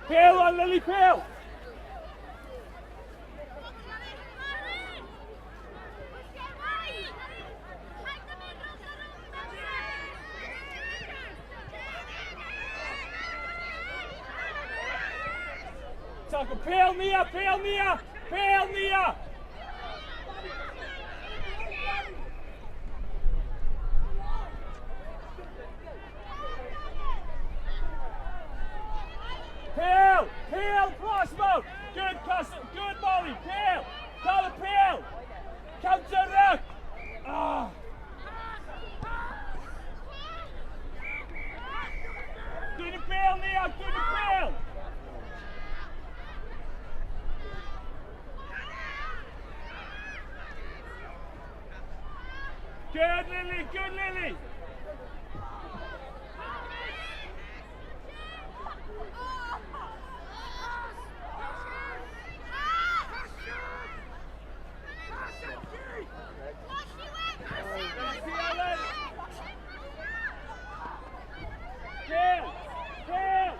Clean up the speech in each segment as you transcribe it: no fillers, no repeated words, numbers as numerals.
Pêl on Lily, pêl! Tackle, pêl Nia, pêl Nia, pêl Nia! Pêl, pêl, Plasmawr! Good, Castle, good Molly, pêl! Cael y pêl! Counter ruck! Ah. Dwi'n y bêl, Nia, dwi'n y bêl! Good, Lily, good, Lily! Pêl! Pêl!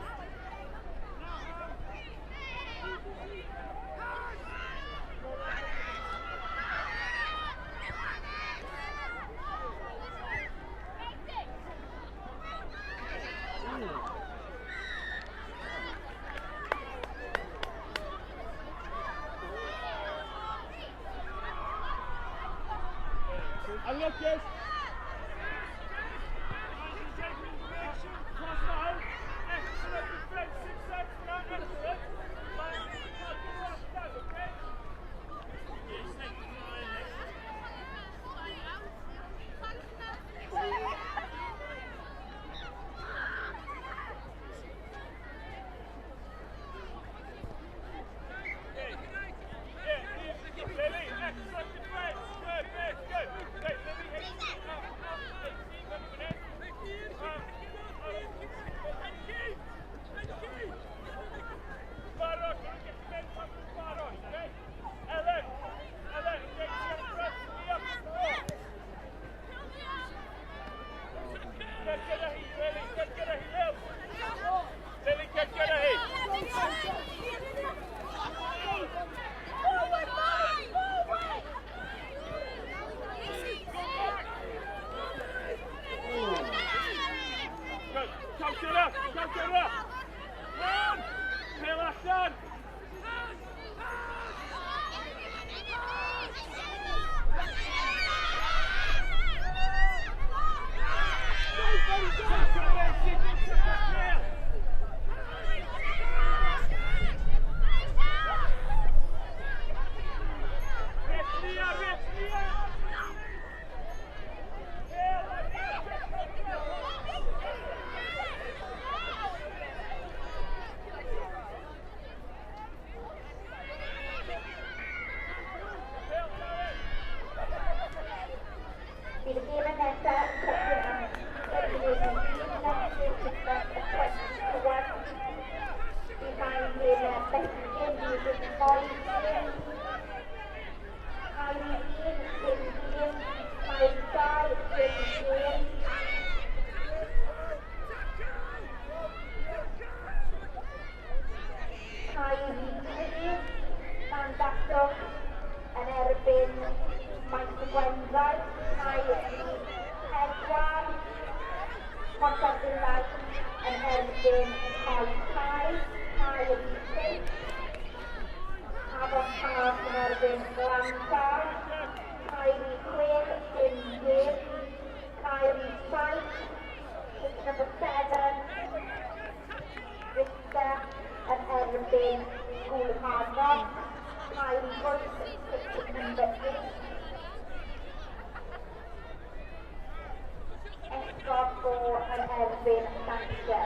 And look, yes. Excellent defensive set for that, excellent. Lily, excellent defence. Good, good, good. Okay, Lily, Barod, mynd pan dwi'n barod, okay? Elen, Elen, okay, ti ar y front, ni up the floor. Get gyda hi, Lily, get gyda hi, Lil. Lily, get gyda hi. Forward, Molly! Forward! Good, counter up, counter up. Run! Pêl allan. Tackle, Messi, good tackle, pêl. Rich Nia, Rich Nia. Pêl, Nia, get, get, get. Pêl, Darren. Bydd y gêm nesaf yn cychwyn am next at 12:40. Bydd rhain gemau bechgyn bydd yn boys game. Cae rhif 1, dim gêm. Cae rhif 2, dim gêm. Cae rhif 3, Llangatwg yn erbyn Maes y Gwendraeth. Cae rhif 4, Pontarddulais yn erbyn Coed Cae. Cae rhif 5, Afon Taf yn erbyn Glantaf. Cae rhif 6, dim gêm. Cae rhif 7, pitch number 7, Vista yn erbyn School of Hard Rock. Cae rhif 8, pitch number 8. Esgob Go yn erbyn Llancre.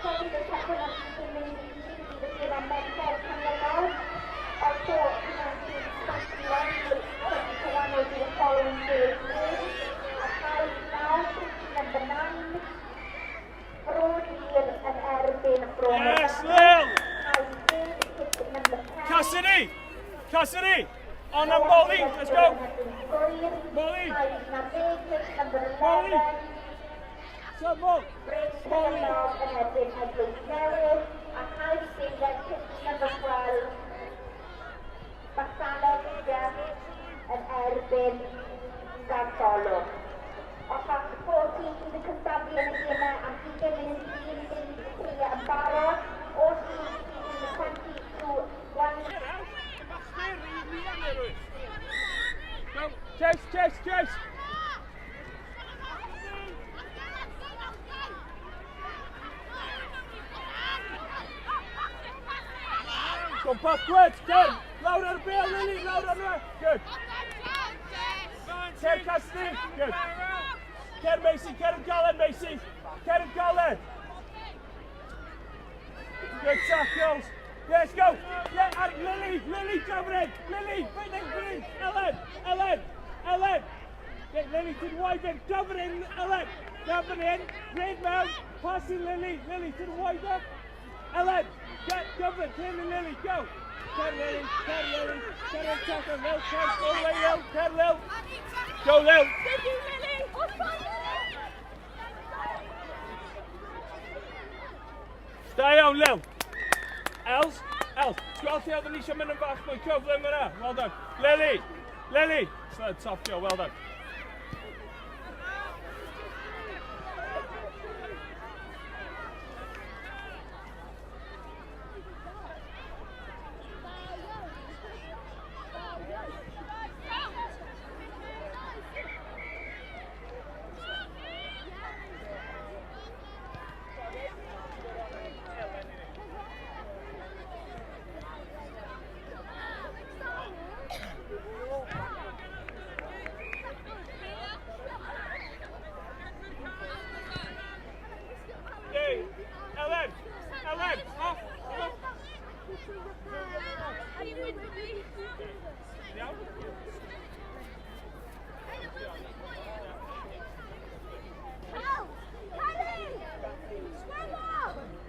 Hefyd y cychwyn am 11 bydd y gêm merched canlynol. Also, 1921 21 will be the following day's game. A cae 9, pitch number 9. Bro Gŷr yn erbyn Bro Yes, Morgannwg. Lil. Cae 10, pitch number 10. Cassidy! Cassidy! On and Molly, let's go. Molly. Molly. Syml. Molly. Yn erbyn Eglwys Newydd a Caerffili number 12 Basaleg yn erbyn Gartholwg. Os all pob tîm sydd yn cystadlu yn y gemau am 20 munud i un fynd i yn barod, all teams between 20 to 1. Go, chase, chase, chase. Go backwards, Ken. Lawr ar y bêl, Lily, lawr ar y. Good. Cer Cassidy, good. Cer Macy, cer yn galed, Macy. Cer yn galed. Good tackles. Let's go. Yeah, and Lily, Lily, cover it. Lily, bring it, bring. Ellen, Ellen, Ellen. Get Lily to the wide end, cover it, Ellen. Cover in, red man, passing Lily, Lily to the wide end. Ellen, get covered, Lily, Lily, go. Cer Lily, cer Lily, cer in tackle, Lil, cer, all the way, Lil, cer Lil. Go Lil. Da iawn, Lil. Els, Els, gweld lle oedden ni eisiau mynd yn fach mwy cyflym yna. Well done. Lily, Lily. Sled top go, well done. Hey, Ellen, Ellen, off, off. Iawn?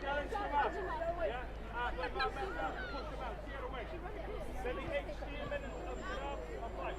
Ellen, come out. Yeah, wait, wait, wait, wait, push him out, steer away. Lily H, steer mynd yn up, on five.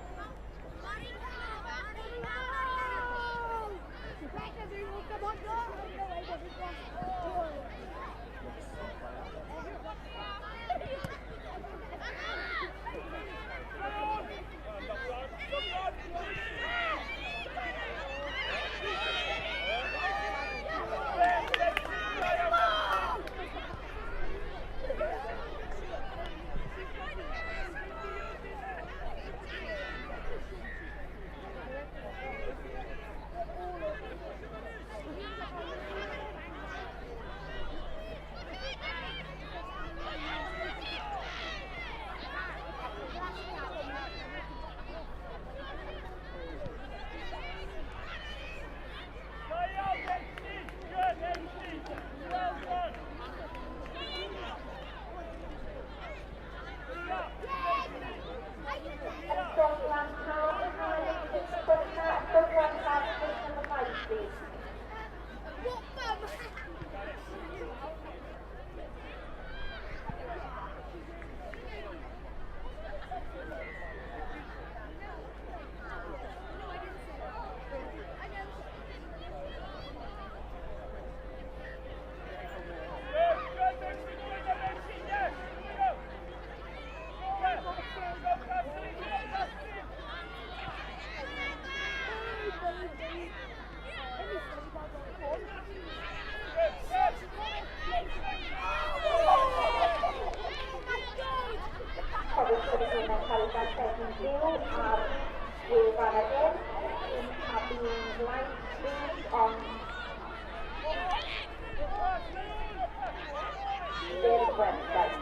Da iawn, HD. Good, HD. Well done. Ysgolion Haf, Ysgolion Haf, number 5, please. Good, good, HD. Good, HD. Yes. Go. Yeah. Go, Cassidy. Go, Cassidy. Good, good. Cofiwch bod y gemau'n cael eu darlledu'n fyw ar wefan yr Urdd. Games are being live streamed on their website.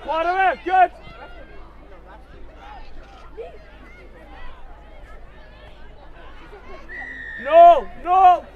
Chwarae fe, good! No, no!